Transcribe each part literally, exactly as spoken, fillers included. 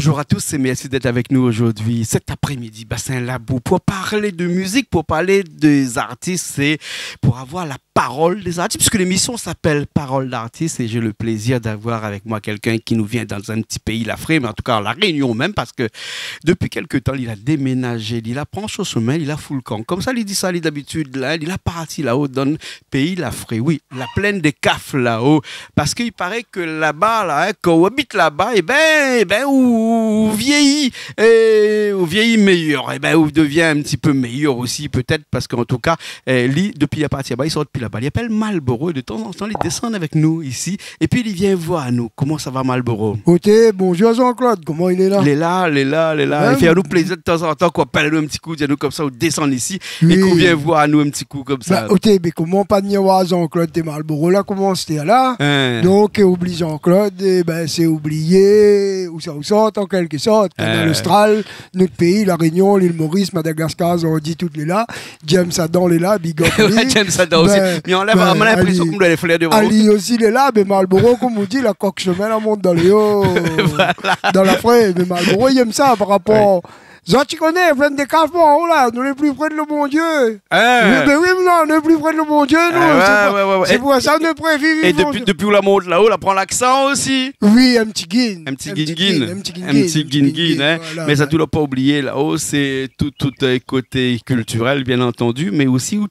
Bonjour à tous et merci d'être avec nous aujourd'hui, cet après-midi, Bassin Labou, pour parler de musique, pour parler des artistes et pour avoir la parole des artistes, puisque l'émission s'appelle Parole d'artiste et j'ai le plaisir d'avoir avec moi quelqu'un qui nous vient dans un petit pays, l'Afrique, mais en tout cas La Réunion même, parce que depuis quelque temps, il a déménagé, il a pris son chemin, il a fout le camp. Comme ça, il dit ça, il dit d'habitude, là, il a parti là-haut dans le pays, l'Afrique, oui, la plaine des Cafres là-haut, parce qu'il paraît que là-bas, là, hein, quand on habite là-bas, eh ben, eh ben, ou, ou vieillit, et ou vieillit meilleur, eh ben, ou devient un petit peu meilleur aussi, peut-être, parce qu'en tout cas, eh, li, dopi li la parti laba, li sort pi laba. Li apèl Malboro, é de tan zan tan, li desann avèk nou isi, épi li vien voir anou. Koman sa va, Malboro ? Oté, bonjour Jean-Claude, koman i lé la ? Lé la, lé la, lé la. Li fé anou plézir de tan zan tan, koi, apèl anou in ti kou, di anou konmsa, ou desann isi, é k'ou vien voir anou in ti kou konmsa. Ba, oté, mé koman pa ni voir Jean-Claude, té Malboro la, koman sété la ? Hein. Donk, oubli Jean-Claude, é ben, sé oublié, ou sa, ou sort, an kèlke sort, Kanal Austral, nout péi, La Rénion, Lil Moris, Madagaskar, Zordi, tout lé la. James Adam lé la, big up ali. James Adam osi. Ben, mi anlèv, ben, a mon inprésion, ali, konm lé flèr devan. Ali osi lé la, mé Malboro, konm ou di, la kok shèmin la mont dan lé o. Voilà. Dan la fré, mé Malboro, li èm sa par rapor. Zot i koné, Plaine des Cafres, bon, la, nou lé pli pré de le Bondié. Hein. Oui, ben oui, non, nou lé pli pré de le Bondié, nou. Ah, ouais, ouais, ouais, ouais. Sé pou sa nou préfèr viv. É dopi, dopi ou la mont la-o, ou la pran laksan osi. Oui, in ti guin. In ti guin-guin. In ti guin-guin, hein. Voilà, voilà. Mé sa, ou la pa oublié la-o, sé tout, tout, euh, koté kiltirèl, bien antandu, mé osi ou,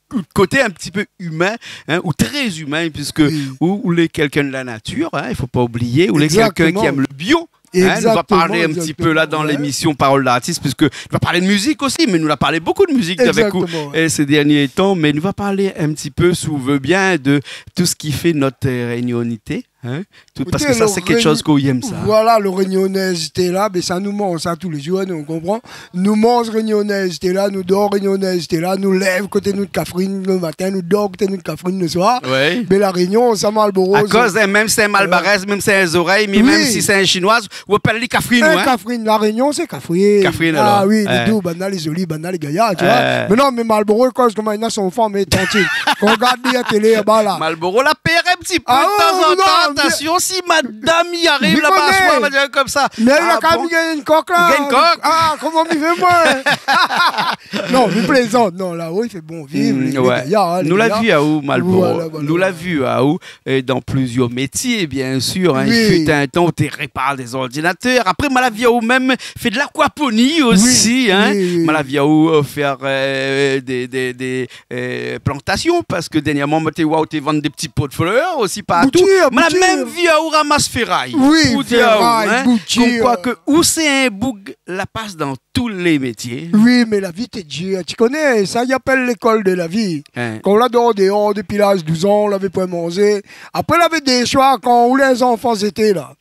ou koté in ti pé imin, hein, ou trè imin, puiske ou, ou lé kèlkin de la natir, hein, i fo pa oublié, ou lé kèlkin ki èm le bio, hein. Exactement. Nou va parl in ti pé la dan lémision Parole d'artiste, puiske nou va parl de mizik osi, mé nou la parl bonpé de mizik avèk ou, euh, sé dèrnié tan, mé nou va parl in ti pé, si ou vé bien, de tout sak i fé nout, euh, rényonité. Hein ? Tout, parske sa, sé kèk shoz k'ou yèm sa. Voilà, le rényoné té la, ben sa nou manz sa tou lé zour, nou, ou konpran ? Nou manz rényoné té la, nou dor rényoné té la, nou lèv koté nout kafrine le matin, nou dor koté nout kafrine le soir. Ouais. Ben La Rénion, sa Malboro, akoz, hein, mèm si sé in Malbarèz, mèm si sé in Zorèy, mé mèm si sé in Shinoiz, ou apèl ali kafrine, hein ? Kafrine, La Rénion, sé kafrine. Kafrine, alor. Ah oui, lé dou, banna lé zoli, banna lé gayar, tu vois. Mé non, mé Malboro, koz koman li na son fanm, mé trankil. Kan ou gard ali a télé, laba la. Malboro la pèr in ti pé de tan zan tan. Ah, oh, non, mé atansion, si madam i ariv laba, mi koné. Swa, va dir konmsa. Mé la, kan mèm, li gingn in kok la. Li gingn in kok. Ah, koman mi fé, moin ? Non, mi plézant. Non, la, oui, i fé bon viv, lé gayar, hein, lé gayar. Nou la vi aou, Malboro. Voilà, voilà. Nou la vi aou, euh, dan plizièr métié, bien sir, hein. Oui. I fut in tan ou té répar dé zordinatèr. Apré, ma la vi aou mèm fé de lakwaponi osi, hein. Oui, oui. Ma la vi aou, euh, fé, euh, dé, dé, dé, euh, plantasion, parske dèrnièrman, moin té oi ou té vann dé ti po de flèr osi partou. Boutir, boutir. Ma la mèm vi aou ramas féray. Oui, féray, hein. Pou dir aou, boutir. Konm koi ke ou sé in boug la pas dan tout lé métié. Oui, mé la vi té dir. Ti koné, sa i apèl lékol de la vi. Hein. Kan ou la dor déor dopi laz douz an, ou lavé poin manzé. Apré, lavé dé shoi, kan ou lé zanfan, sété la.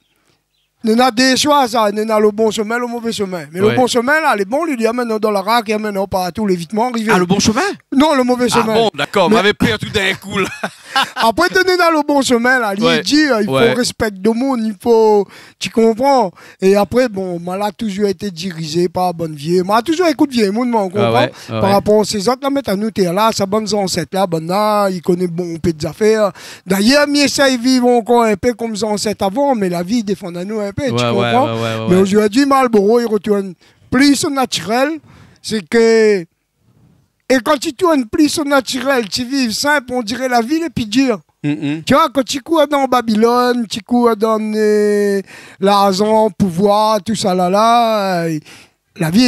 Néna dé shoi sa, néna le bon shemin, le mové shemin. Mé le bon shemin la, lé bon, li di, amèn aou dan la rak, amèn aou partou, lévitman, arivé. Ah, le bon shemin ? Non, le mové shemin. Ah bon, dakor, mé moin lavé pèr tout d'in kou la. Apré, té néna le bon shemin la, li di, euh, i fo rèspèk domoun, i fo, ti konpran. É apré, bon, moin la touzour été dirizé par bann vié. Moin la touzour ékout vié moun, moin, ou konpran. Ah ouais, ouais. Par rapor sé zot la mèt anou tèr la, sa bann zansèt la, banna, i koné bonpé de zafèr. Dayèr, mi éséy viv ankor in pé konm zansèt avan, mé la vi i défann anou in pé, ti konpran ? Ouais, ouais, ouais, ouais. Mé zordi, Malboro, i retourn plis o natirèl. Sé ke, é kan ti tourn plis o natirèl, ti viv sinp, on diré la vi lé pi dir. Mm, mm. Ti oi, kan ti kour dan Babilone, ti kour dan, euh, larzan, pouvoir, tout sa la la, euh, la vi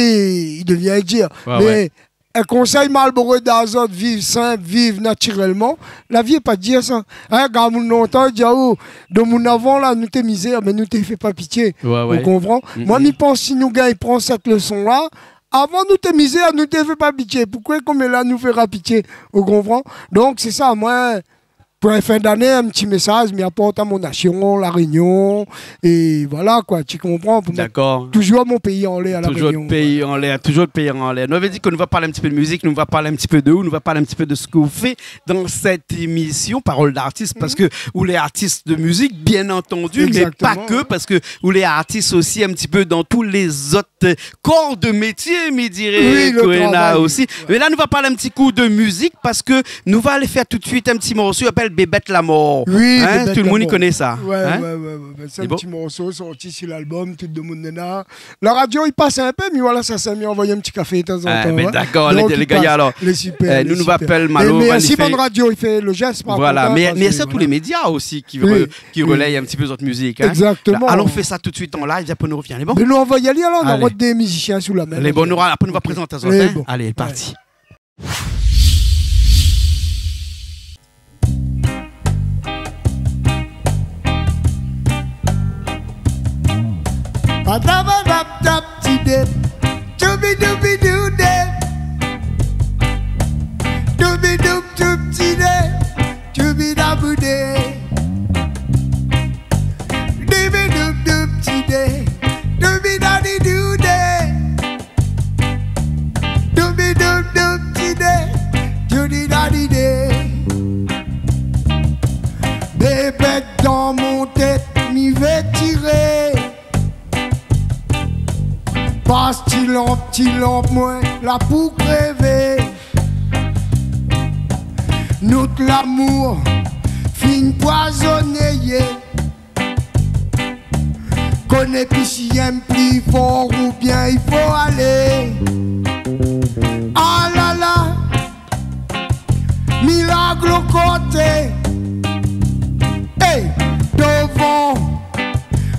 i devien dir. Ouais, ouais. Mé in konsèy, Malboro, d'azot, viv sinp, viv natirèlman. La vi lé pa dir sa. Hein, gard moun lontan i di, ah, oh, domoun avan la, nou té mizèr, mé nou té fé pa pitié. Ouais, ouais. Ou konpran ? Mm, mm. Moin, mi pans si nou gingn pran sèt léson la, avan nou té mizèr, nou té fé pa pitié. Poukosa koméla nou fé rapitié ? Ou konpran ? Donk, sé sa, moin, pou in fin d'ané, in ti mésaz mi aport a mon nasion, La Rénion, é voilà koi, ti konpran, pou mèt touzour mon péi anlèr, La Rénion. Dakor. Touzour péi anlèr, touzour péi anlèr. Voilà. Nou lavé di ke nou va parl in ti pé de mizik, nou va parl in ti pé de ou, nou va parl in ti pé de sak ou fé dan sèt émision, Parole d'artiste, parske ou lé artis de mizik, bien antandu, mé pa ke, parske ou lé artis osi in ti pé dan tout lézot kor de métié, mi diré, ke néna osi. Oui, le travay. Mé la, nou va parl in ti kou de mizik, parske nou va alé fé tout de suit in ti morso i apèl Bébèt Lamor. Oui, Bébèt Lamor. Tout le monde i koné sa. Ouais, ouais, ouais. Sé in ti morso sorti si lalbom Tout domoun néna. La radio i pas in pé, mé voilà, sa, sa, mi anvoy in ti kafé tanzantan. Bin, dakor, lé gayar, alor. Donk, i pas, lé sipèr, lé sipèr. Nou, nou va apèl Malo, mé mèrsi, Bann Radio i fé lo jès, par kont, mèrsi a tout lé média osi ki relèy in ti pé zot mizik, in. Exactement. Alon fé sa tout suit an live, apré nou rovien, lé bon ? Mé nou anvoy ali, alor, nou anvoy dé mizisien sou la min. Lé bon, nou ra-, apré nou va prézant azot, in. Lé bon. Alé, lé parti. Padabadabdab ti dé, tchoubidoubidoudé. Tchoubidoubidoub ti dé, tchoubidaboudé. Doubidoubidoub ti dé, doubidadidoudé. Doubidoubidoub ti dé, doubidadidé. Bébèt dan mon tèt, mi vé tiré. Pas ti lanp, ti lanp, moin la pou krévé. Nout lamour fine poizoné, yé. Koné pi si i yèm pli for oubien i fo alé. Ah la la, mi larg lo koté. Hey, dovan,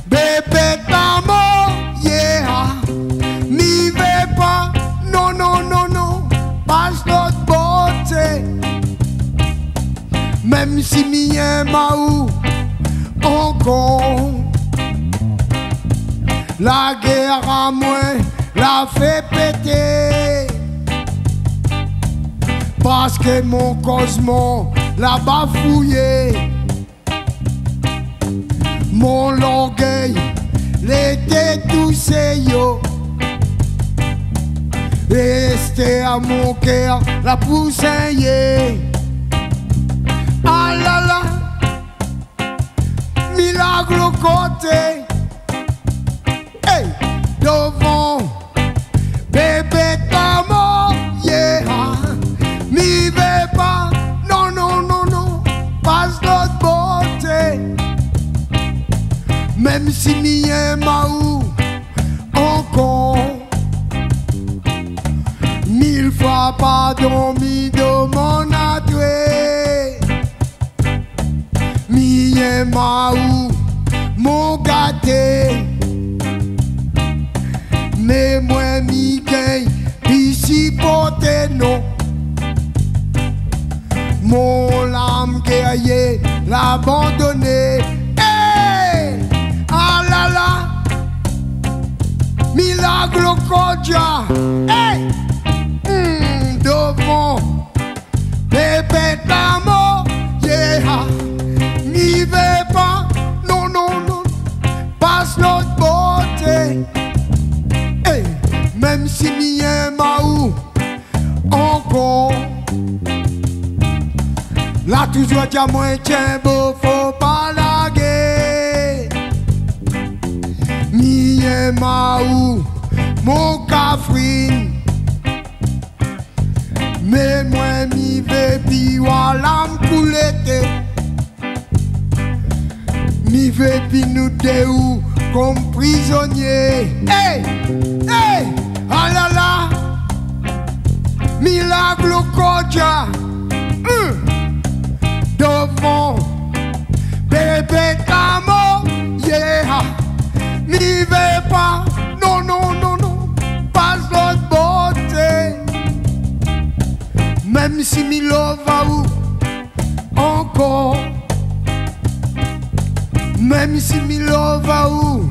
bébèt Lamor, yeah. Mi vé pa, non, non, non, non, pas lot bor. Mèm si mi yèm aou ankor, la gèr amoin la fé pété. Parské mon kozman la bafouyé. Mon lorgèy lété tousé, yo. Èstèr, mon kèr la pou sényé. Ah la la, mi larg lo koté. Hey, dovan, bébèt Lamor, yeah. Mi vé pa, non, non, non, non, pas lot bor. Mèm si mi yèm aou ankor, mil foi pardon mi domann atwé. Mi yèm aou, mon gaté. Mé moin mi gingn pi siporté, non. Mon lam gèryé la abandoné. Hey! Ah la la! Mi larg lo kor dja. Hey! Hmm, dovan. Bébèt Lamor, yeah. Mi vé pa, non, non, non, pas lot bor. Hey, mèm si mi yèm aou ankor, la touzour di amoin, tienbo, fo pa largé. Mi yèm aou, mon kafrine. Mé moin mi vé pi oir lam koulé. Mi vé pi nou dé ou kom prizonié. Hey! Hey! Ah la la! Mi larg lo kor dja. Hmm. Dovan. Bébèt Lamor, yeah. Mi vé pa, non, non, non, non, pas lot bor. Mèm si mi love aou ankor, mèm si mi love aou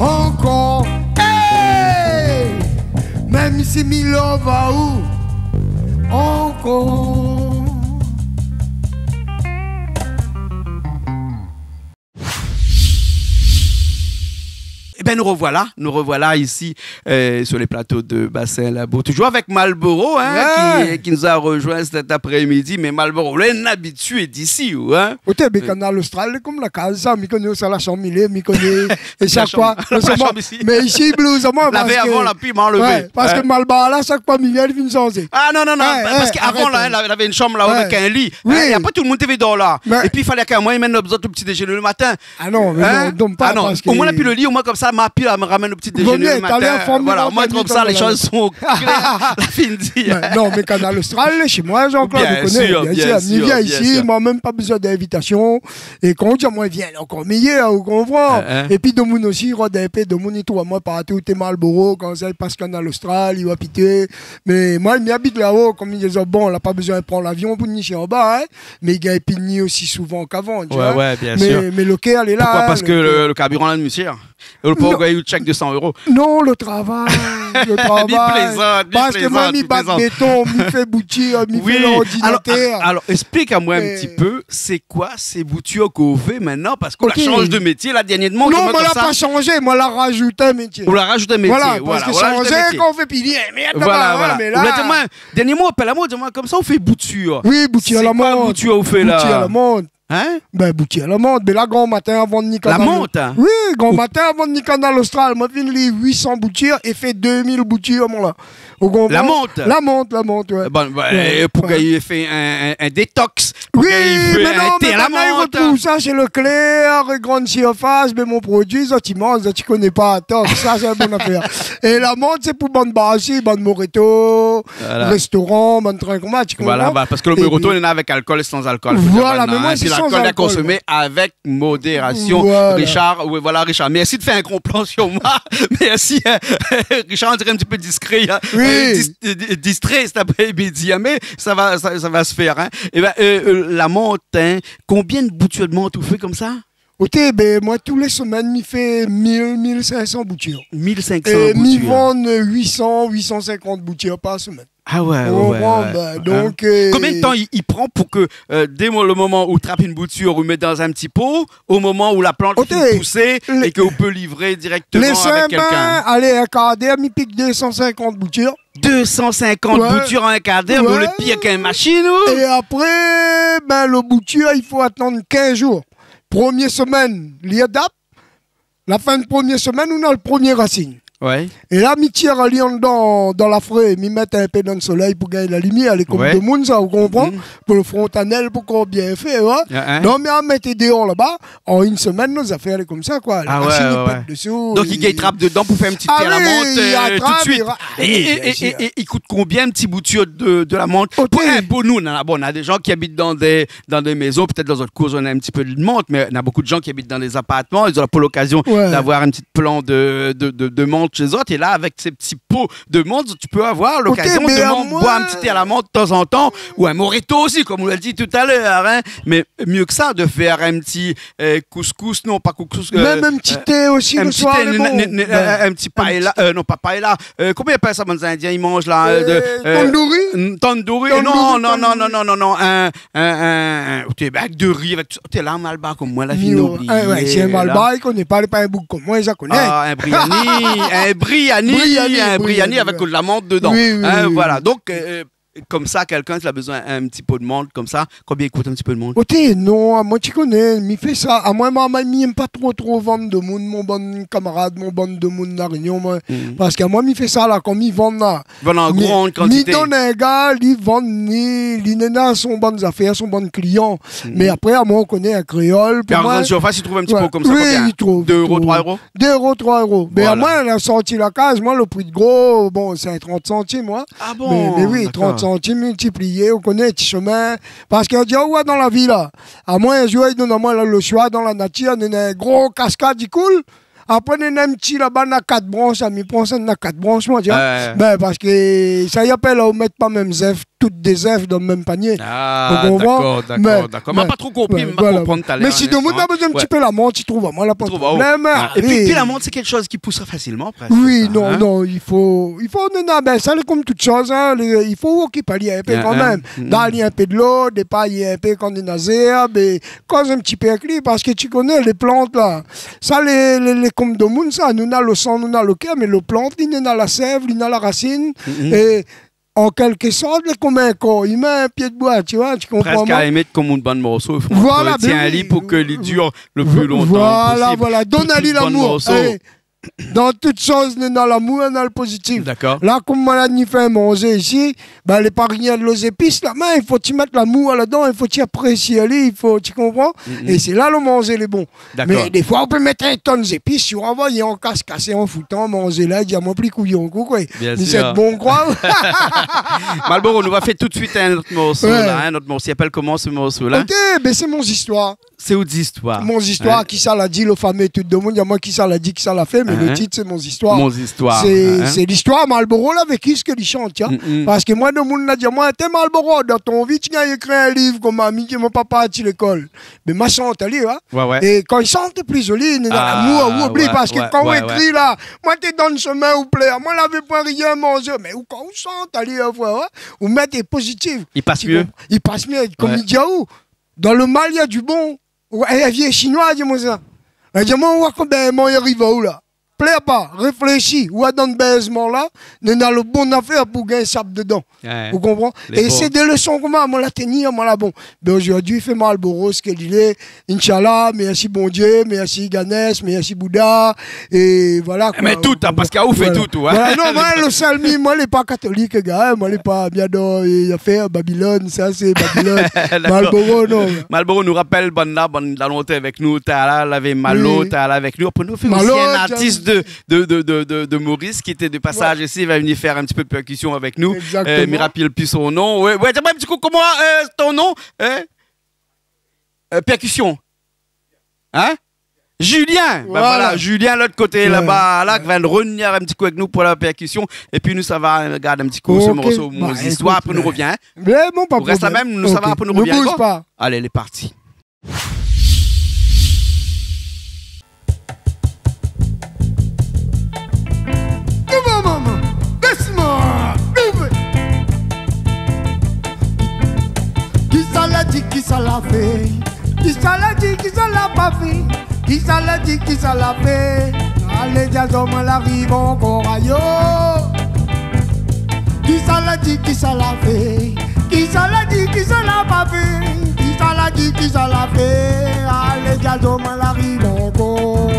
ankor, hey! Mèm si mi love aou ankor. Bin, nou revoila, nou revoila isi, euh, sur les plateaux de Bassin Labou, toujours avec Malboro, hein, qui, qui nous a rejoint cet après-midi. Mais Malboro, ou lé in abitié d'isi, ou, hein ? Oté, bin, Kanal Austral, kom la kaz, sa, mi koné ousa la shanm i lé, mi koné, é sa, koi. La shanm isi. Mé isi, blues, amoin, lavé avan, la pi, ma anlevé. Parske Malbar la, shak foi mi vien, li fine shanzé. Ah non, non, non, parske avan, la, lavé in shanm la, avèk in li. Oui. Hein, é apré, tout le moun té vé dor la. Épi, falé ke moin i amenn zot lo ti déjeuner le matin. Ah non, mé non, donk pa, parske omoin, la pi lo li, omoin, komsa, ma pi, la, mi ramèn lo ti déjeuner le matin. Vo mié, talèr, fo mié, voilà, omoin, komsa, lé shoz lé klèr. La fini. Bin non, mé Kanal Austral, shé moin, Jean-Claude, ou koné, bien sir, bien sir, bien sir. Mi vien isi, moin, mèm pa bezoin d'invitasion. É kan ou di amoin, vien, ankor méyèr, ou konpran. Épi, domoun osi i rod in pé, domoun i trouv amoin partou, té Malboro, kan sa i pas Kanal Austral, i va pité. Mé moin, mi abit la-o, kom mi di, bon, la pa bezoin pran lavion pou ni shé anba, hein. Mé i gingn pi ni osi souvan k'avan, tu vois. Ouais, bien sûr. Mé lo kèr lé la, hein. Pourquoi ? Parce que le, le carburant la ni shèr. É lo pov, i gingn in tchèk de cent euros. Non, lo travay, lo travay. Mi plézant, mi plézant, mi plézant. Parske moin, mi bat béton, mi fé boutir, mi fé lordinatèr. Oui. Alors, alors, explique-moi un petit peu, c'est quoi ces boutures qu'on fait maintenant ? Parce qu'on a changé de métier, là, dernièrement, comme ça. Non, moin la pa shanzé, moin la razout in métié. Ou la razout in métié, voilà, voilà, parske shanzé, kan ou fé pi rien, mé atann, voilà, voilà. Mé la, ou la di amoin, Dernièrman, ou apèl amoin, ou di amoin, komsa, ou fé boutir. Oui, boutir la mont. Sé koi boutir ou fé la ? Boutir la mont. Hein ? Bin, boutir la mont. Bin la, gran matin, avan ni Kanal. La mont, hein ? Oui, gran matin, avan ni Kanal Austral, moin fine li uit san boutir é fé dé mil boutir, moin la. Ou konpran ? La mont ? La mont, la mont, ouais. Bon, bin, é pou k'i fé in, in, in détox, pou k'i fé in té la mont. Oui, mé non, mé koméla i rotrouv sa shé Leclerc, grande surface, mé mon produi, zot i manz, zot i koné pa. Atann, sa, sé in bon afèr. É la mont, sé pou bann bar osi, bann Moreto, restoran, bann truk konmsa, ti konpran ? Voilà, voilà, parske lo Moreto néna avèk alkol é san alkol. Voilà, mé moin sé san alkol, moin. Épi l'alcool est consommé avec modération. Voilà. Richard, oui, voilà, Richard, mèrsi de fé in gro plan sur moin. Mèrsi, hein. Richard, on diré in ti pé diskré, hein. Oui. Euh, dis-, euh, di-, distré cet après-midi, hein, mé sa va, sa, sa va se faire, hein. É bin, euh, euh, la mont, hein, konbien de boutir de mont ou fé komsa ? Oté, bin, moin, tou lé semèn, mi fé mil, mil sink san boutir. Mil sink san boutir. É mi vann uit san, uit san sinkant boutir par semèn. Ah ouais, ouais, ouais. Ou konpran, bin, donk, euh, konbien de tan i, i pran pou ke, euh, dès mo-, le moment ou trap in boutir, ou mèt dan in ti po, au moment où la plante est finie de pousser et que ou pé livré dirèkteman avèk kèlkin ? Oté, lé semèn, alé, in kar d'èr, mi pik dé san sinkant boutir. Dé san sinkant boutir an in kar d'èr, ou lé pir k'in mashine, ou ? É apré, bin, lo boutir, i fo atann kinz zour. Promié semèn, li adap. La fin de promié semèn, ou na lo promié rasine. Ouais. É la, mi tir ali andan, dan la fré, mi mèt in pé dan lo solèy pou gingn la limièr, lé kom domoun sa, ou konpran ? Pou lo frontanèl, pou kor bien fé, ouais. Non, mé a mèt déor laba, an in semèn, nout zafèr lé komsa, koi. La rasine i pèt desou. Donk, i gingn trap dedan pou fé in ti té a la mant, euh, tout de suite. Ah oui, i atrap, i ra-, ah oui, bien sir. É, é, é, é i kout konbien, in ti boutir de, de la mant ? Oté. Pou, euh, pou nou, non, bon, na dé zan ki abit dan dé, dan dé mézon, pétèt dan zot kour, zot néna in ti pé de mant, mé na bonpé de zan ki abit dan dé zapartman, zot na pa lokazion d'avoir in ti plan de, de, de, de mant shé zot. É la, avèk sé ti po de mant, ou pé avoir lokazion de boir in ti té a la mant tazantan, ou in moreto osi, kom ou la di talèr, hein. Mé mié ke sa, de fé in ti, euh, kouskous, non, pa kouskous, euh, mèm in ti té osi le soir, lé bon. In ti paella, euh, non, pa paella, euh, koman i apèl sa, bann Indien i manz la, euh, de, euh, tandoori ? Tandoori, non, non, non, non, non, in, in, in, in, oté, avèk de ri, avèk tout sa, oté, la, malbar kom moin, la fine oublié, ouais, sé in malbar, i koné pa, lé pa in boug kom moin, sa koné. Ah, in briani, in briani, in briani avèk de la mant dedan. Oui, oui, oui. Voilà, donk, euh, komsa, kèlkin ki la bezoin in ti po de mant, komsa, konbien i kout in ti po de mant ? Oté, non, amoin, ti koné, mi fé sa. Amoin, ma, ma, mi èm pa tro, tro vann domoun, mon bann kamarad, mon bann domoun La Rényon, moin. Parske amoin, mi fé sa la, kom mi vann la. Vann an gran kantité. Mi donn in gars, li vann, li, li néna son bann zafèr, son bann klian. Mé apré, amoin, ou koné, in kréol, pou moin. É an gran surfas, i trouv in ti pé komsa, konbien ? Oui, i trouv, i trouv. Dé euro, troi euro ? Dé euro, troi euro. Voilà. Mé amoin, la sorti la kaz, moin, lo pri de gro, bon, sé trant santim, hein. Ah bon ? Mé, mé oui, d'accord. Trant santim miltiplié, ou koné, ti shemin. Parske, ou di, ou oi, dan la vi la, amoin, in zour, i donn amoin la, lo shoi dan la natir, néna in gro kaskad i koul. Apré, néna in ti laba, na kat bransh, sa, mi pran sa, na kat bransh, moin, ti oi. Ouais. Bin, parske sa i apèl, ou mèt pa mèm zèf tout dé zèf dan le mèm panié. Ah, dakor, dakor, dakor. Mé, mé, mé, voilà. Mé si demoun na bezoin in ti pé lamour, ti trouv amoin, la pa de problèm. Ou trouv, ah ouais. É pi, pi lamour, sé kékshoz ki pous fasilman, prèsk, sa, hein ? Oui, non, non, i fo, i fo, non, non, bin, sa, lé konm tout shoz, hein, lé, i fo okip ali in pé kan mèm. Donn ali in pé dolo, dépa ali in pé kan néna zèrb, é koz in ti pé èk li, parske ti koné, lé plant la, sa, lé, lé, lé konm domoun, sa, nou na lo san, nou na lo kèr, mé lo plant, li néna la sèv, li néna la rasine, é an kèlk sort, lé konm in kor imin, in pié d'boi, ti voi, ti konpran ? Prèsk, a la limit, konm in bann morso, i fo antretien ali pou ke li dir le pli lontan posib. Voilà, voilà. Donn ali lamour. Tout bann morso. Alé, dan tout shoz, néna lamour, néna le pozitif. Dakor. La, konm moin la ni fé manzé isi, bin, lé pa rienk dolo zépis la, mé i fo ti mèt lamour ladan, i fo ti apresié ali, i fo, ti konpran ? É sé la lo manzé lé bon. Dakor. Mé défoi, ou pé mèt in tonn zépis, si ou anvoy an kas kasé, an foutan manzé la, i di amoin pli kouyon, koué. Bien sir. Mé sé bon, koi. Malboro, nou va fé tout suit in not morso la, hein, in not morso. I apèl koman, se morso la ? OK, bin, sé Mon Zistoir. Sé out zistoir. Mon Zistoir, hein ? Kisa la di, lo famé, tout domoun i di amoin kisa la di, kisa la fé, mé lo tit, sé Mon Zistoir. Mon Zistoir, hein ? Sé, sé listoir Malboro la, avèk ki sak li shant, hein. Parske moin, domoun la di amoin, té Malboro, dan ton vi, ti gingn ékri in liv konm ami, ke mon papa ti lékol. Bin, ma shant ali, hein. Ouais, ouais. É kan i shant, lé pli zoli, néna lamour, ou oubli, parske kan ou ékri la, moin té dan le shomin, ou plèr, moin lavé poin rien manzé, mé ou, kan ou shant ali, hein, frèr, hein, ou mèt pozitif. I pas mié. I pas mié, konm i di aou, dan le mal, néna du bon. Ouais, in vié shinoi la di amoin sa. La di amoin, ou oi konbien moman i ariv aou la. Plèr pa, réfléshi, ou adan bèzman la, néna lo bon afèr pou gingn sap dedan. Ouais. Ou konpran ? Lé bon. É sé dé leson konmsa, moin la teni, moin la bon. Bin, zordi, fé Malboro sak li lé, Inch'Allah, mèrsi Bondié, mèrsi Ganès, mèrsi Bouda, é voilà, koi. Mé tout, hein, parske ou fé tout, ou, hein. Voilà, non, moin, lo sèl mi, moin lé pa katolik, gars, hein, moin lé pa bien dan, é, afèr Babilone, sa sé Babilone. Dakor. Malboro, non. Malboro, nou rapèl, bann la, bann la lontan avèk nou, talèr lavé Malo, talèr la avèk nou. Apré nou fé osi in artis de, de, de, de, de, de Maurice ki té de pasaz isi, i va vni fé in ti pé de pèrkision avèk nou. Exactement. Euh, mi rapèl pi son non. Ouais, ouais, di amoin in ti kou, koman, euh, ton non, hein ? Euh, pèrkision. Hein ? Julien. Bin voilà, Julien, lot koté laba la, ki va revnir in ti kou avèk nou pou la pèrkision. É pi nou, sa va, euh, gard in ti kou se morso, Mon Zistoir, apré nou revien, hein. Mé bon, pa de problèm. Ou rès la mèm, nou, sa va, apré nou revien, dakor ? OK. Ne bouge pas. Alé, lé parti. Douvan, momon, dousman, douvan. Kisa la di, kisa la fé ? Kisa la di, kisa la pa fé ? Kisa la di, kisa la fé ? Alé, diazo, moin la ariv ankor, ayo. Kisa la di, kisa la fé ? Kisa la di, kisa la pa fé ? Kisa la di, kisa la fé ? Alé, diazo, moin la ariv ankor.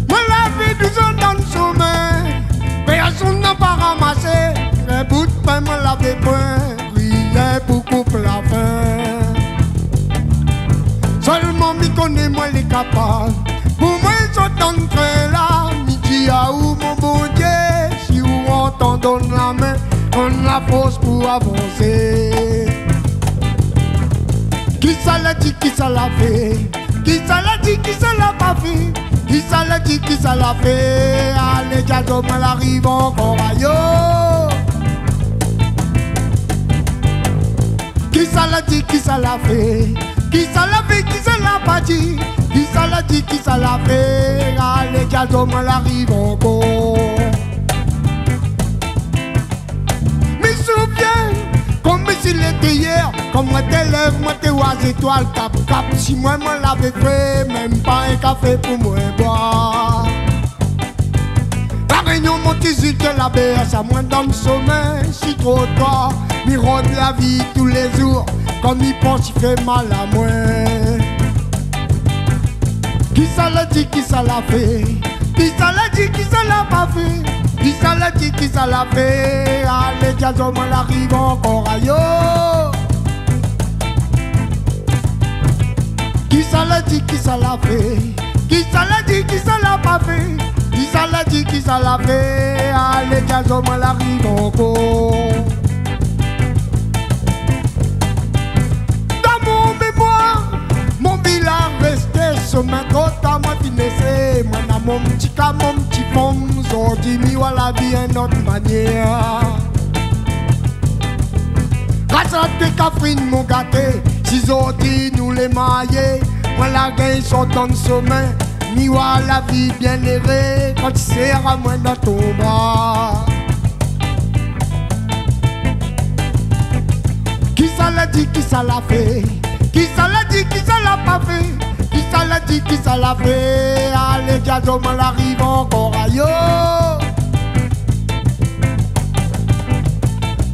Moin lavé douz an dan shomin, pèrsone la pa ramasé. In bout pin moin lavé poin, rien pou koup la fin. Sèlman mi koné moin lé kapab. Pou moin sot dan trin la, mi di aou, mon Bondié, si ou antan donn la min, donn la fors pou avansé. Kisa la di, kisa la fé ? Kisa la di, kisa la pa fé ? Kisa la di, kisa la fé ? Alé, diazo, moin la ariv ankor, ayo. Kisa la di, kisa la fé ? Kisa la fé, kisa la pa di ? Kisa la di, kisa la fé ? Alé, diazo, moin la ariv ankor. Mi souvien, konm si lété yèr, kan moin té lèv, moin té oi zétoil kap kap. Si moin, moin lavé fré, mèm pa in kafé pou moin boir. La Rényon, mon ti zil, té la bèrs amoin dan shomin, si tro tar. Mi rod la vi tou lé zour, kan mi pans, i fé mal amoin. Kisa la di, kisa la fé ? Kisa la di, kisa la pa fé ? Kisa la di, kisa la fé ? Alé, diazo, moin la ariv ankor, ayo. Kisa la di, kisa la fé ? Kisa la di, kisa la pa fé ? Kisa la di, kisa la fé ? Alé, diazo, moin la ariv ankor. Dan mon mémoir, mon vi la rèsté shomin tro tar, moin fine ésé, moin na mon ti kaz, mon ti fanm, zordi mi oi la vi in not manièr. Kat kafrine mon gaté, si zordi nou lé marié, moin la gingn sort an somin, mi oi la vi bien éré, kan ti sèr amoin dan ton bra. Kisa la di, kisa la fé, kisa la di, kisa la pa fé, kisa la di, kisa la fé, alé, di azot moin la ariv ankor, ayo.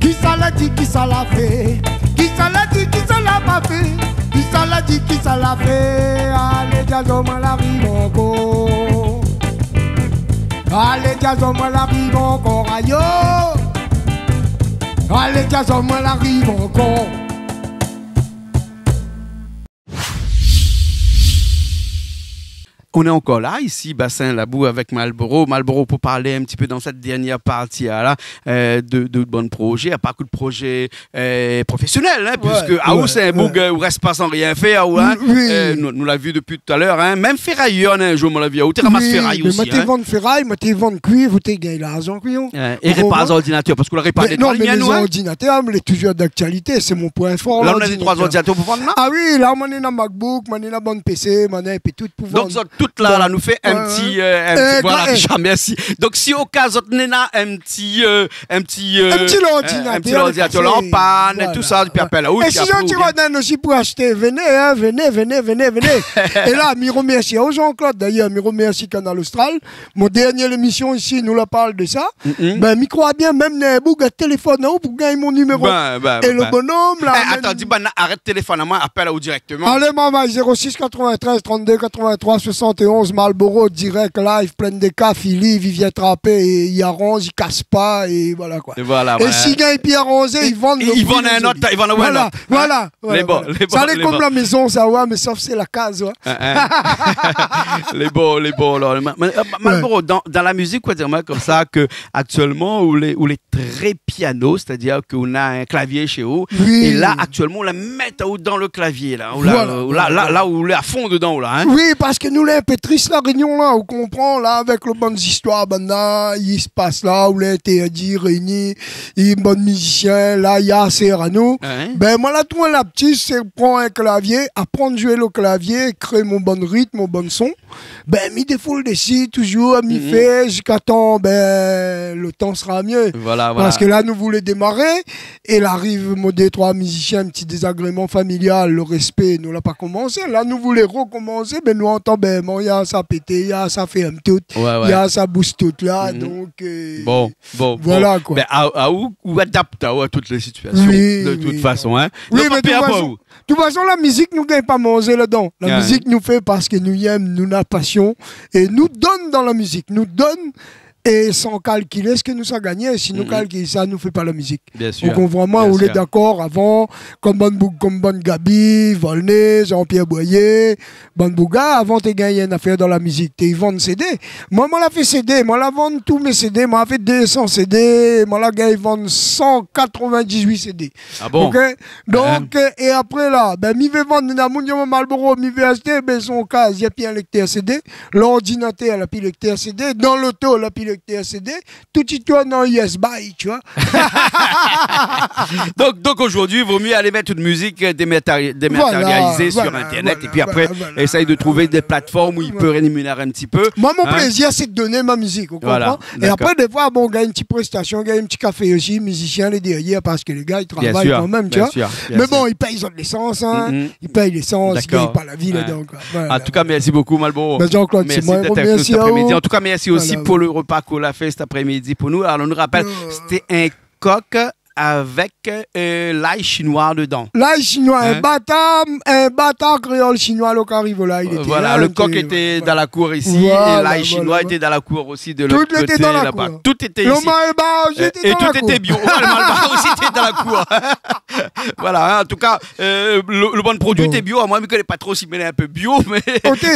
Kisa la di, kisa la fé, kisa la di, kisa la pa fé, kisa la di, kisa la fé, alé, di azot moin la ariv ankor. Alé, di azot moin la ariv ankor, ayo. Alé, di azot moin la ariv ankor. On est encore là, ici, Bassin Labou, avec Malboro. Malboro, pou parl in ti pé dan sèt dernièr parti la, la, euh, de, de bann projé, a pa kou de projé, euh, profésionèl, hein, puisque, ah, ou, sé in boug, euh, ou rès pa san rien fèr, ou, hein. Oui, oui. Euh, nou, nou la vi dopi talèr, hein. Mèm fèray, in zour, moin la vi, ou té ramas fèray osi, hein. Oui, mé moin té vann fèray, moin té vann kuiv, ou té gingn larzan, kouyon. Euh, é répar zordinatèr, parske ou la répar lé troi, lé mien, nou, hein. Mé non, mé lé zordinatèr, mé lé touzour d'aktialité, sé mon poin for, lordinatèr. La, ou na lé troi zordinatèr pou vann, la ? Ah oui, la, moin néna MacBook, moin néna bann PC, moin néna in pé tout pou vann. Donk, zot tout la, la, nou fé in ti, euh, in ti, voilà, déja, mèrsi. Donk, si o ka zot néna in ti, euh, in ti, euh, in ti lordinatèr, in ti lordinatèr la an pann, tousa, épi apèl aou, épi apré, oubien si zot i vé osi pou ashté, vni, hein, vni, vni, vni, vni. É la, mi romèrsi aou, Jean-Claude, dayèr, mi romèrsi Kanal Austral. Mon dernié lémision isi, nou la parl de sa. Mm. Ben, mi kroi bien, mèm néna in boug la téléfone aou pou gingn mon niméro. Ben, ben, ben. É lo bonom la, atann, di banna arèt téléfone amoin, apèl aou dirèkteman. Alé, mama, zéro six quatre-vingt-treize trente-deux quatre-vingt-trois soixante et onze, Malboro, dirèk, live, plin de kaf, i liv, i vien trapé, é i aranz, i kas pa, é voilà, koi. É voilà, voilà. É si i gingn pi aranzé, i vann lo pri lé zot. I vann, i vann, voilà, voilà. Lé bon, lé bon, lé bon. Sa lé konm la mézon, sa, ouais, mé sof sé la kaz, ouais. Hein, hein. Lé bon, lé bon, alor. Ma-, ma-, ma-, Malboro, dan, dan la mizik, koi, di amoin konmsa ke aktièlman, ou lé, ou lé trè piano, sétadir ke ou na in klavié shé ou. Oui. É la, aktièlman, ou la mèt aou dan lo klavié, la. Ou la, voilà, ou la, voilà, la, la, ou lé a fon dedan, ou la, hein. Oui, parske nou lé in pé tris, La Rényon, la, ou konpran, la, avèk lo bann zistoir, banna, i spas la, ou lé intèrdi, réini, é bann mizisien, la, i asèr anou. Hein ? Ben, moin la trouv la pti, sé pran in klavié, aprann zoué lo klavié, kréé mon bann ritm, mon bann son. Ben, mi défoul dési, touzour, mi fé, ziska tan, ben, lo tan sra mié. Voilà, voilà. Parske la, nou voulé démaré, é la ariv, mon dé troi mizisien, in pti dézagréman familial, lo rèspé, nou la pa komansé. La, nou voulé rokomansé, ben, nou antann, ben, bon, i a sa pété, i a sa fé in tout, ouais, ouais, i a sa bous tout la, donk, euh, bon. Bon, voilà, koi. Ben, a, a ou, ou adapt aou a tout lé sitiasion, oui, de tout fason, hein. Oui, mé de tout fason, la mizik, nou gingn pa manzé ladan. La mizik, nou fé parske nou yèm, nou na pasion, é nou donn dan la mizik. Nou donn, é san kalkilé sak nou sa gingné. Si nou kalkil sa, nou fé pa la mizik. Bien sûr. Donk, vréman, ou lé dakor, avan, konm bann boug, konm bann Gaby, Volnay, Jean-Pierre Boyer, bann boug la, avan té gingn in afèr dan la mizik, té i vann CD. Moin, moin la fé CD, moin la vann tout mé CD, moin la fé deux cents CD, moin la gingn vann cent quatre-vingt-dix-huit CD. Ah bon ? OK ? Donk, euh, é apré la, ben, mi vé vann, néna moun i di amoin Malboro, mi vé ashté, ben, son kaz, i a pi in lektèr CD, lordinatèr, la pi lektèr CD, dan loto, la pi lektèr CD, tout i tourn an U S B, tu vois. Donc, donc aujourd'hui, il vaut mieux aller mettre une musique, euh, dématérialisée sur Internet et puis après, essaye de trouver des plateformes où il peut rémunérer un petit peu. Moi, mon plaisir, c'est de donner ma musique, on comprend ? Et après, des fois, bon, on gagne une petite prestation, on gagne un petit café aussi, musicien, les derrière, parce que les gars, ils travaillent quand même, tu vois. Bien sûr, bien sûr. Mais bon, ils payent, ils ont de l'essence, hein. Ils payent l'essence, ils gagnent pas la vie là-dedans, quoi. Voilà. En tout cas, merci beaucoup, Malboro. Ben, Jean-Claude, c'est moi, merci à vous. Merci d'être avec nous cet après-midi. En tout cas, merci aussi pour le repas qu'on a fait cet après-midi pour nous. Alors, on nous rappelle, c'était un coq avec, euh, l'ail chinois dedans. L'ail chinois, un bâtard, un bâtard créole chinois, lo kari volay, li té, voilà, le coq était dans la cour ici, et l'ail chinois était dans la cour aussi de l'autre côté, là-bas. Tout était ici. Lo malbar osi té dan la kour. Et tout était bio. Ouais, le malbar aussi était dans la cour. Voilà, hein, en tout cas, euh, le, le bon produit était bio. Moi, mi koné pa tro si mi lé in pé bio, mé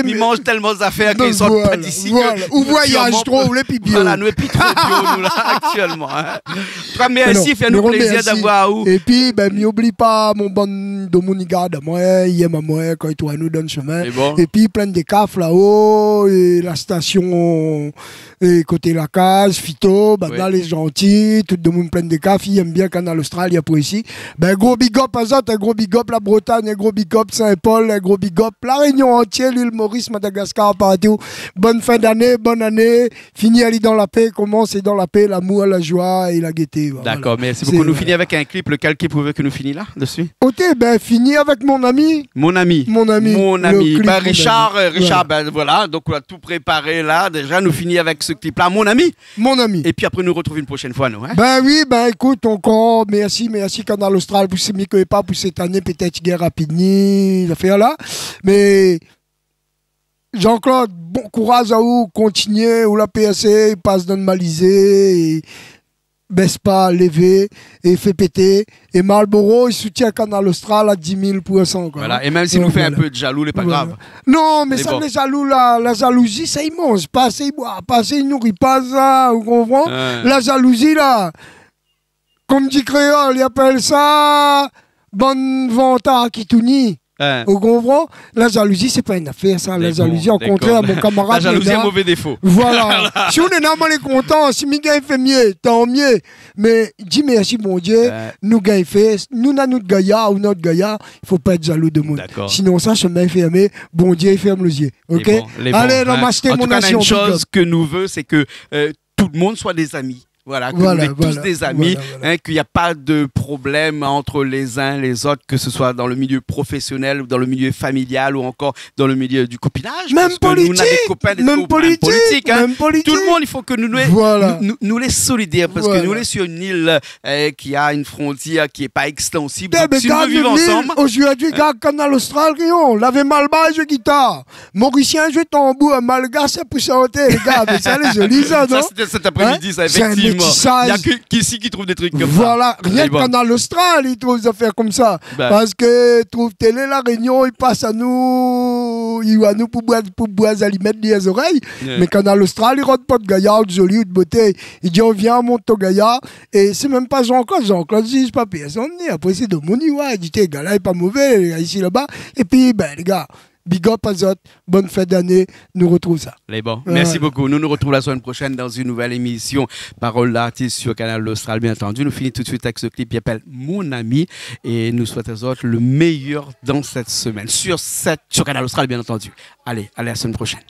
mi manz tèlman zafèr ki sort pa d'isi ke, voilà. Ou voyaz tro, ou lé pi bio. Voilà, nou lé pi tro bio, nou, la, aktièlman, hein. En tout cas, merci, fé anou Plézir d'avoir aou. Épi, bin, mi oubli pa mon bann domoun i gard amoin, i èm amoin, kan i trouv anou dann shomin. Épi Plaine des Cafres laô, é la station, é koté la kaz, Fito, banna lé zanti, tout domoun Plaine des Cafres, i èm bien Kanal Austral, i aprési. Bin, gro big up azot, in gro big up La Bretagne, in gro big up Saint-Paul, in gro big up La Réunion antié, l'île Maurice, Madagascar, partou. Bone fin d'ané, bone ané. Fini ali dan la pé, komans dan la pé, lamour, la joi é la gété. Voilà. Dakor, mèrsi bokou. Nou fini avèk in klip. Lékèl klip ou vé ke nou fini la, dési ? Oté, bin, fini avèk Mon ami. Mon ami. Mon ami. Mon ami. Bin, Richard, eu, Richard, bin, voilà. Donk, nou la tout préparé la. Déza, nou fini avèk se klip-la, Mon ami. Mon ami. Épi apré, nou artrouv in proshèn foi, nou, in ? Bin oui, bin, ékout, ankor, mèrsi, mèrsi Kanal Austral pou se mi koné pa pou sèt ané, pétèt i gingn rapid ni zafèr la. Mé Jean-Claude, bon kouraz aou, kontinié, ou la pèrsé, pas dan malizé, é bès pa, lévé, é fé pété. É Marlboro, i soutien Kanal Austral a dis mil poursan, koi. Voilà, é mèm si nou fé in pé de jalou, lé pa grav. Non, mé sa, lé zalou la, la zalouzi, sa i manz pa, sa i boi pa, sa i nouri pa sa, ou konpran ? La zalouzi la, kom di kréol, i apèl sa bann vantar ki touni. Ou konpran ? La zalouzi, sé pa in afèr sa. La zalouzi, o kontrèr, mon kamarad, la zalouzi lé in mové défo. Voilà. Si ou néna, moin lé kontan. Si mi gingn fé myé, tan myé. Mé di mèrsi Bondié, nou gingn fé, nou néna nout gayar, ou néna nout gayar, i fo pa èt zalou de moun. Dakor. Sinonsa, shomin lé fèrmé, Bondié i fèrm lo zié. Oké ? Lé bon, lé bon. Alé, namaste, mon nasion, big up. An tou ka, néna in shoz ke nou vé, sé ke, eu, tout le monde soit des amis. Voilà, que nous lé tous des amis, hein, qu'il y a pas de problème entre les uns les autres, que ce soit dans le milieu professionnel ou dans le milieu familial ou encore dans le milieu du copinage, parce que nou néna dé kopin, dé kopin, mèm politik, mèm politik, hein. Tout le monde, il faut que nous, nou, nou, nou lé solidèr, parce que nou lé sur une île, euh, qui a une frontière qui est pas extensible. Donc, si on veut vivre ensemble, hein. Zordi, gard Kanal Austral, Rion, lavé Malbar i zoué gitar. Morisien i zoué tanbour, Malgash i pous santé, lé gars, mé sa lé zoli sa, non ? Sa, sété sèt aprémidi, sa, éfèktivman. Sé in métisaz. Na ke isi ki trouv dé trik konmsa. Voilà, rienk Kanal Austral i trouv zafèr konmsa. Parske trouv télé La Rényon, i pas anou, i oi anou pou boir, pou boir zalimèt dèrièr zorèy. Mé Kanal Austral i rod pa out gayar, out zoli, out boté. I di, oh, vien, mont out gayar. É sé mèm pa Jean-Claude, Jean-Claude i jij pa pèrsone, ni apré sé domoun i oi, i di, té, gars-la lé pa mové, isi laba. Épi, bin, lé gars, big up azot, bone fin d'ané, nou artrouv sa. Lé bon. Mèrsi bokou. Nou nou artrouv la semaine prochaine dans une nouvelle émission Parole d'artiste sur Kanal Austral, bien entendu. Nou fini tout de suite avec ce clip qui s'appelle Mon ami. Et nous souhaitons à vous le meilleur dans cette semaine. Sur sept, sur Kanal Austral, bien entendu. Allez, allez, à la semaine prochaine.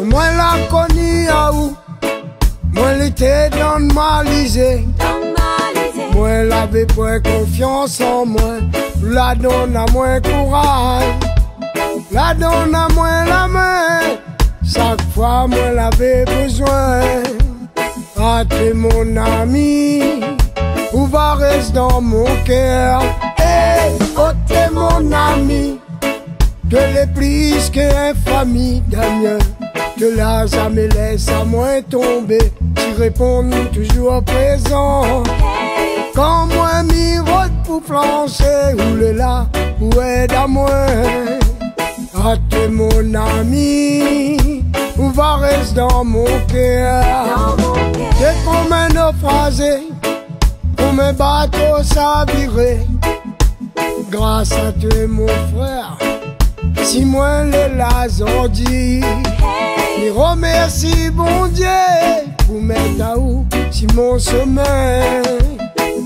Moin la koni aou, moin lété dan malizé. Moin lavé poin konfians an moin, la donn amoin kouraz. La donn amoin la min, shak foi moin lavé bézoin. Ah, t'es mon ami, ou va rès dan mon kèr. Eh, oh, t'es mon ami, ke lé plis ke in fami, Damien, ke la zamé lès amoin tonbé, ti réponn toujour prézan. Kan moin mi rod pou flansé, ou lé la pou èd amoin. Ah, t'es mon ami, ou va rès dan mon kèr. T'es konm in nofrazé, konm in bato saviré. Gras a toi, mon frèr, si moin lé la zordi. Mi romèrsi Bondié pou mèt aou si mon shomin.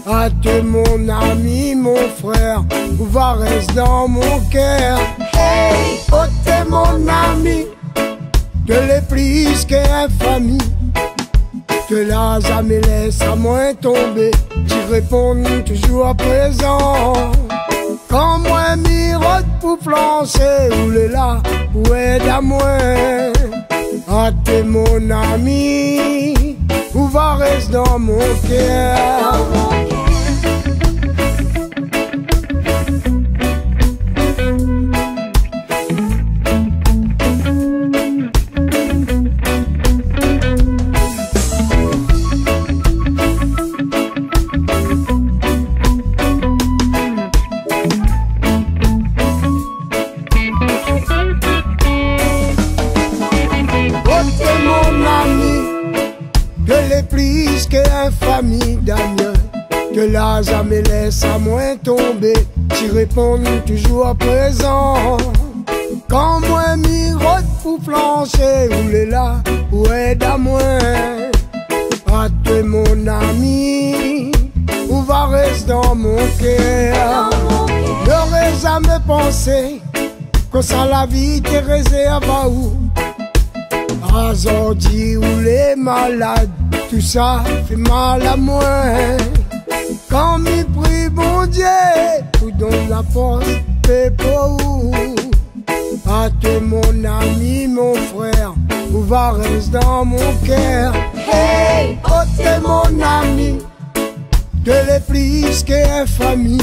Ah, t'es mon ami, mon frèr, ou va rès dan mon kèr. Hey, oh, t'es mon ami, ke lé plis ke in fami, ke la zamé lès amoin tonbé, ti réponn toujour prézan. Kan moin mi rod pou flansé, ou lé la pou èd amoin. Ah, t'es mon ami, ou va rès dan mon kèr. Plis ke in fami, Damien, ke la zamé lès amoin tonbé, ti réponn toujour prézan. Kan moin mi rod pou flanshé, ou lé la pou èd amoin. Atoué mon ami, ou va rès dan mon kèr. Noré zamé pansé konmsa la vi té rézèrv aou. Azordi ou lé malad, tousa fé mal amoin. Kan mi pri Bondié pou donn la fors, fé pou ou. Atoué mon ami, mon frèr, ou va rès dan mon kèr. Hey, oté mon ami, ou lé plis ke in fami,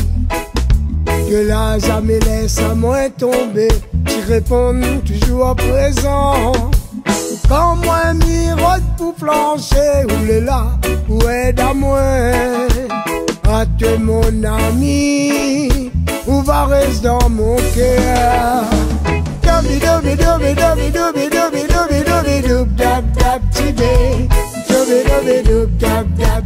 ke la zamé lès amoin tonbé, ti réponn toujour prézan. Kan moin mi rod pou flanshé, ou lé la pou èd amoin. Atoué mon ami, ou va rès dan mon kèr. Dobi dobi dobi dobi dobi dobi dobi dobi doub dab dab tibé. Dobi dobi doub dab dab